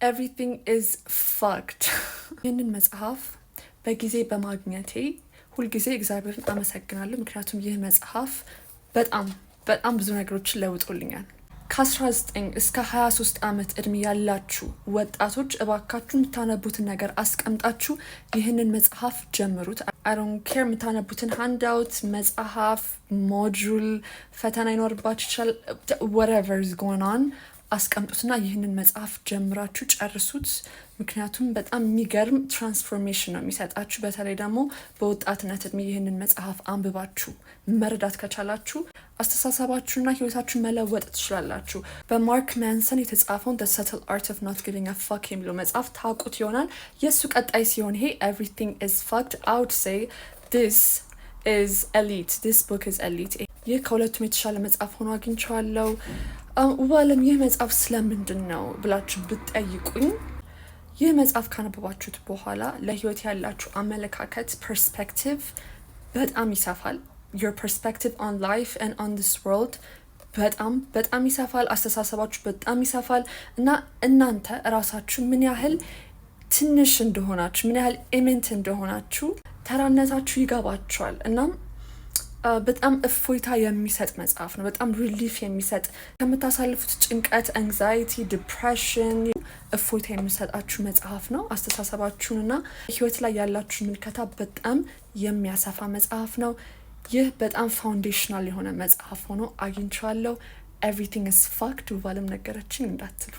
Everything Is Fucked። ይህንን መጽሐፍ በጊዜ በማግኘቴ ሁልጊዜ እግዚአብሔርን አመሰግናለሁ። ምክንያቱም ይህ መጽሐፍ በጣም በጣም ብዙ ነገሮችን ለውጦልኛል። ከ19 እስከ 23 ዓመት እድሜ ያላችሁ ወጣቶች፣ እባካችሁ የምታነቡትን ነገር አስቀምጣችሁ ይህንን መጽሐፍ ጀምሩት። I don't care የምታነቡትን handout፣ መጽሐፍ፣ module፣ ፈተና ይኖርባችሁ ይችላል። Whatever is going on አስቀምጡትና ይህንን መጽሐፍ ጀምራችሁ ጨርሱት። ምክንያቱም በጣም የሚገርም transformation ነው የሚሰጣችሁ። በተለይ ደግሞ በወጣትነት እድሜ ይህንን መጽሐፍ አንብባችሁ መረዳት ከቻላችሁ አስተሳሰባችሁና ህይወታችሁን መለወጥ ትችላላችሁ። በ Mark Manson የተጻፈውን The Subtle Art of Not Giving a Fuck የሚለው መጽሐፍ ታውቁት ይሆናል። የእሱ ቀጣይ ሲሆን ይሄ Everything Is Fucked, I would say this is elite, this book is elite። ይህ ከሁለቱም የተሻለ መጽሐፍ ሆኖ አግኝቼዋለሁ። ውባለም፣ ይህ መጽሐፍ ስለምንድን ነው ብላችሁ ብትጠይቁኝ፣ ይህ መጽሐፍ ካነበባችሁት በኋላ ለህይወት ያላችሁ አመለካከት perspective በጣም ይሰፋል። Your perspective on life and on this world በጣም በጣም ይሰፋል። አስተሳሰባችሁ በጣም ይሰፋል እና እናንተ እራሳችሁ ምን ያህል ትንሽ እንደሆናችሁ፣ ምን ያህል ኢምንት እንደሆናችሁ፣ ተራነታችሁ ይገባችኋል። እናም በጣም እፎይታ የሚሰጥ መጽሐፍ ነው። በጣም relief የሚሰጥ፣ ከምታሳልፉት ጭንቀት፣ anxiety፣ depression እፎይታ የሚሰጣችሁ መጽሐፍ ነው። አስተሳሰባችሁንና ህይወት ላይ ያላችሁን ምልከታ በጣም የሚያሰፋ መጽሐፍ ነው። ይህ በጣም foundational የሆነ መጽሐፍ ሆኖ አግኝቼዋለሁ። Everything Is Fucked ውባለም ነገረችኝ እንዳትሉ።